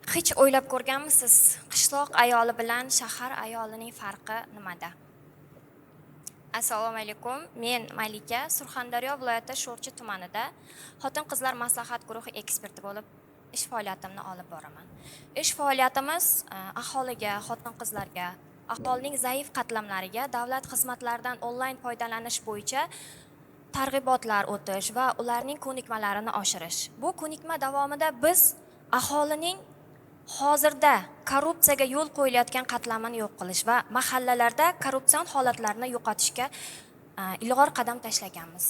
Hech o'ylab ko'rganmisiz, qishloq ayoli bilan shahar ayolining farqi nimada? Assalomu alaykum. Men Malika, Surxondaryo viloyati Sho'rchi tumanida xotin-qizlar maslahat guruhi eksperti bo'lib ish faoliyatimni olib boraman. Ish faoliyatimiz aholiga, xotin-qizlarga, aholining zaif qatlamlariga davlat xizmatlaridan onlayn foydalanish bo'yicha targ'ibotlar o'tish va ularning ko'nikmalarini oshirish. Bu ko'nikma davomida biz aholining hozirda korrupsiyaga yo'l qo'yilayotgan qatlamini yo'q qilish va mahallalarda korrupsion holatlarni yo'qotishga ilg'or qadam tashlaganmiz.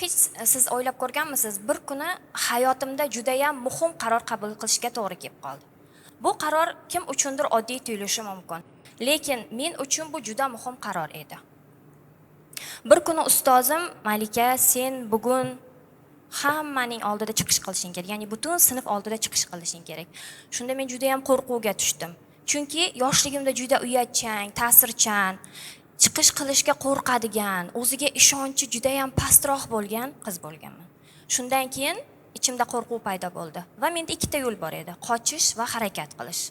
Hech siz o'ylab ko'rganmisiz, bir kuni hayotimda judayam muhim qaror qabul qilishga to'g'ri kelib qoldi. Bu qaror kim uchundir oddiy tuyulishi mumkin, lekin men uchun bu juda muhim qaror edi. Bir kuni ustozim: "Malika, sen bugun hammaning oldida chiqish qilishing kerak, ya'ni butun sinf oldida chiqish qilishing kerak." Shunda men juda ham qo'rquvga tushdim, chunki yoshligimda juda uyatchan, ta'sirchan, chiqish qilishga qo'rqadigan, o'ziga ishonchi juda ham pastroq bo'lgan qiz bo'lganman. Shundan keyin ichimda qo'rquv paydo bo'ldi va menda ikkita yo'l bor edi: qochish va harakat qilish.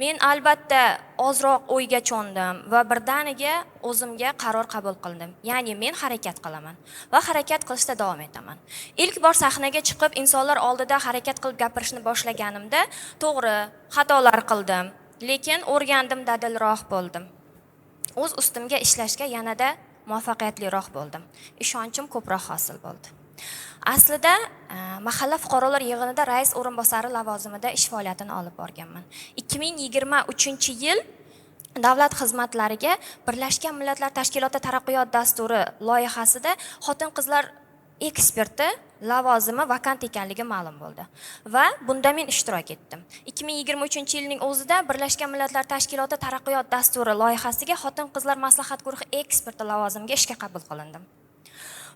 Men albatta ozroq o'yga cho'ndim va birdaniga o'zimga qaror qabul qildim, ya'ni men harakat qilaman va harakat qilishda davom etaman. Ilk bor sahnaga chiqib, insonlar oldida harakat qilib gapirishni boshlaganimda, to'g'ri, xatolar qildim, lekin o'rgandim, dadilroq bo'ldim, o'z ustimga ishlashga yanada muvaffaqiyatliroq bo'ldim, ishonchim ko'proq hosil bo'ldi. Aslida mahalla fuqarolar yig'inida rais o'rinbosari lavozimida ish faoliyatini olib borganman. 2023 yil davlat xizmatlariga Birlashgan Millatlar Tashkiloti taraqqiyot dasturi loyihasida xotin qizlar eksperti lavozimi vakant ekanligi ma'lum bo'ldi va bunda men ishtirok etdim. 2023 yilning o'zida Birlashgan Millatlar Tashkiloti taraqqiyot dasturi loyihasiga xotin qizlar maslahat guruhi eksperti lavozimiga ishga qabul qilindim.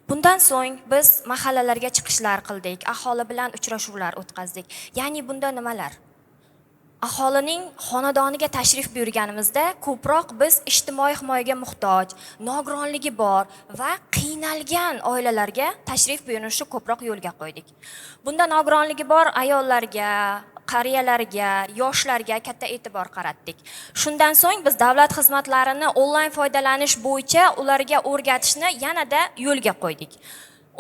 Bundan so'ng biz mahallalarga chiqishlar qildik, aholi bilan uchrashuvlar o'tkazdik. Ya'ni bunda nimalar? Aholining xonadoniga tashrif buyurganimizda ko'proq biz ijtimoiy himoyaga muhtoj, nogironligi bor va qiynalgan oilalarga tashrif buyurishni ko'proq yo'lga qo'ydik. Bunda nogironligi bor ayollarga, qariyalarga, yoshlarga katta e'tibor qaratdik. Shundan so'ng biz davlat xizmatlarini onlayn foydalanish bo'yicha ularga o'rgatishni yanada yo'lga qo'ydik.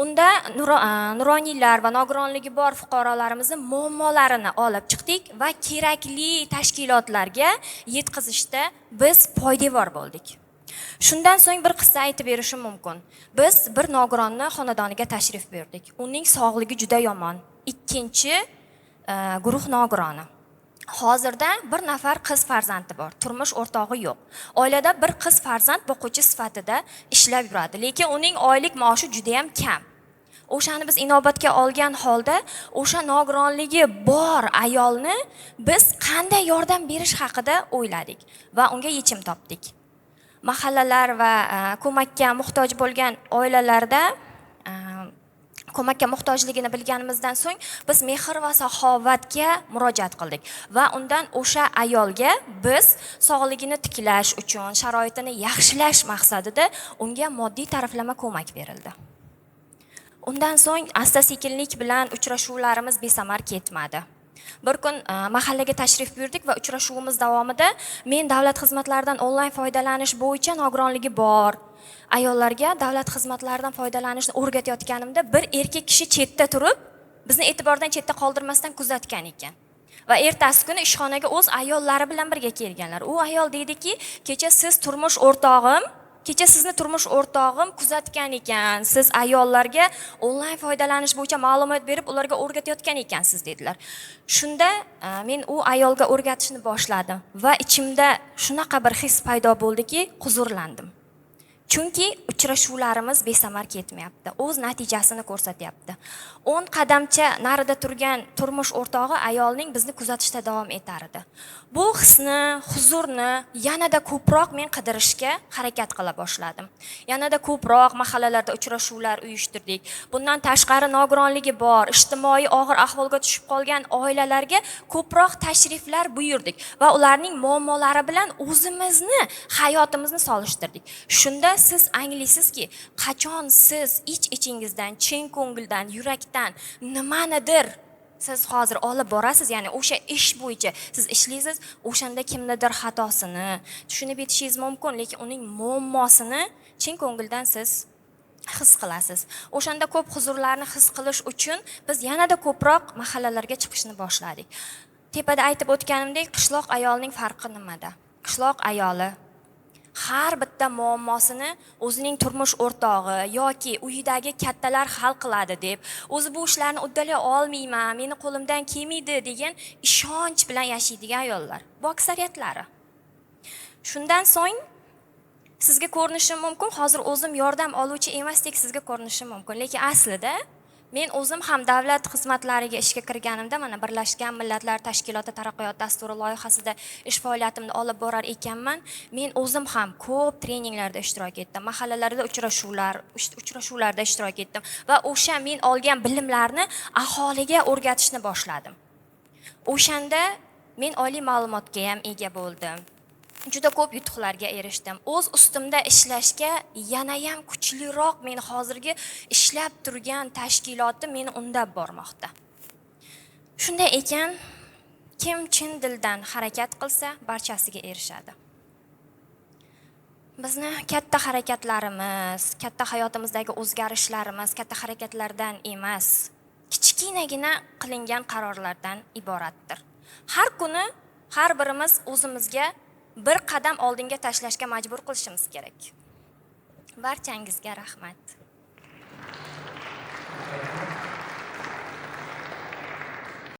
Unda nuroniylar va nogironligi bor fuqarolarimizni muammolarini olib chiqdik va kerakli tashkilotlarga yetkazishda biz poydevor bo'ldik. Shundan so'ng bir qissa aytib berishim mumkin. Biz bir nogironni xonadoniga tashrif buyurdik. Uning sog'ligi juda yomon, ikkinchi guruh nogironi. Hozirda bir nafar qiz farzandi bor, turmush o'rtog'i yo'q. Oilada bir qiz farzand boquvchi sifatida ishlab yuradi, lekin uning oylik maoshi judayam kam. O'shani biz inobatga olgan holda o'sha nogironligi bor ayolni biz qanday yordam berish haqida o'yladik va unga yechim topdik. Mahallalar va ko'makka muhtoj bo'lgan oilalarda ko'makka muhtojligini bilganimizdan so'ng biz mehr va saxovatga murojaat qildik va undan o'sha ayolga biz sog'ligini tiklash uchun, sharoitini yaxshilash maqsadida unga moddiy taraflama ko'mak berildi. Undan so'ng asta sekinlik bilan uchrashuvlarimiz besamar ketmadi. Bir kun mahallaga tashrif buyurdik va uchrashuvimiz davomida men davlat xizmatlaridan onlayn foydalanish bo'yicha nogironligi bor ayollarga davlat xizmatlaridan foydalanishni o'rgatayotganimda bir erkak kishi chetda turib, bizni e'tibordan chetda qoldirmasdan kuzatgan ekan va ertasi kuni ishxonaga o'z ayollari bilan birga kelganlar. U ayol deydiki: "Kecha sizni turmush o'rtog'im kuzatgan ekan, siz ayollarga onlayn foydalanish bo'yicha ma'lumot berib, ularga o'rgatayotgan ekansiz", dedilar. Shunda men u ayolga o'rgatishni boshladim va ichimda shunaqa bir his paydo bo'ldiki, huzurlandim, chunki uchrashuvlarimiz besamar ketmayapti, o'z natijasini ko'rsatyapti. 10 qadamcha narida turgan turmush o'rtog'i ayolning bizni kuzatishda davom etar edi. Bu hisni, huzurni yanada ko'proq men qidirishga harakat qila boshladim. Yanada ko'proq mahallalarda uchrashuvlar uyushtirdik. Bundan tashqari, nogironligi bor, ijtimoiy og'ir ahvolga tushib qolgan oilalarga ko'proq tashriflar buyurdik va ularning muammolari bilan o'zimizni hayotimizni solishtirdik. Shunda siz anglaysizki, qachon siz ich ichingizdan, chin ko'ngildan, yurakdan nimanidir siz hozir olib borasiz, ya'ni o'sha ish bo'yicha siz ishlaysiz, o'shanda kimnidir xatosini tushunib yetishingiz mumkin, lekin uning muammosini chin ko'ngildan siz his qilasiz. O'shanda ko'p huzurlarni his qilish uchun biz yanada ko'proq mahallalarga chiqishni boshladik. Tepada aytib o'tganimdek, qishloq ayolining farqi nimada? Qishloq ayoli har bitta muammosini o'zining turmush o'rtog'i yoki uyidagi kattalar hal qiladi deb, o'zi bu ishlarni uddalay olmayman, meni qo'limdan kelmaydi degan ishonch bilan yashaydigan ayollar. Bu aksariyatlari. Shundan so'ng sizga ko'rinishi mumkin, hozir o'zim yordam oluvchi emasdek sizga ko'rinishi mumkin, lekin aslida men o'zim ham davlat xizmatlariga ishga kirganimda, mana Birlashgan Millatlar Tashkiloti taraqqiyot dasturi loyihasida ish faoliyatimni olib borar ekanman, men o'zim ham ko'p treninglarda ishtirok etdim, mahallalarda uchrashuvlarda ishtirok etdim va o'sha men olgan bilimlarni aholiga o'rgatishni boshladim. O'shanda men oliy ma'lumotga ham ega bo'ldim. Juda ko'p yutuqlarga erishdim. O'z ustimda ishlashga yanayam kuchliroq men hozirgi ishlab turgan tashkilotim meni undab bormoqda. Shunday ekan, kim chin dildan harakat qilsa, barchasiga erishadi. Bizni katta harakatlarimiz, katta hayotimizdagi o'zgarishlarimiz katta harakatlardan emas, kichkinagina qilingan qarorlardan iboratdir. Har kuni har birimiz o'zimizga bir qadam oldinga tashlashga majbur qilishimiz kerak. Barchangizga rahmat.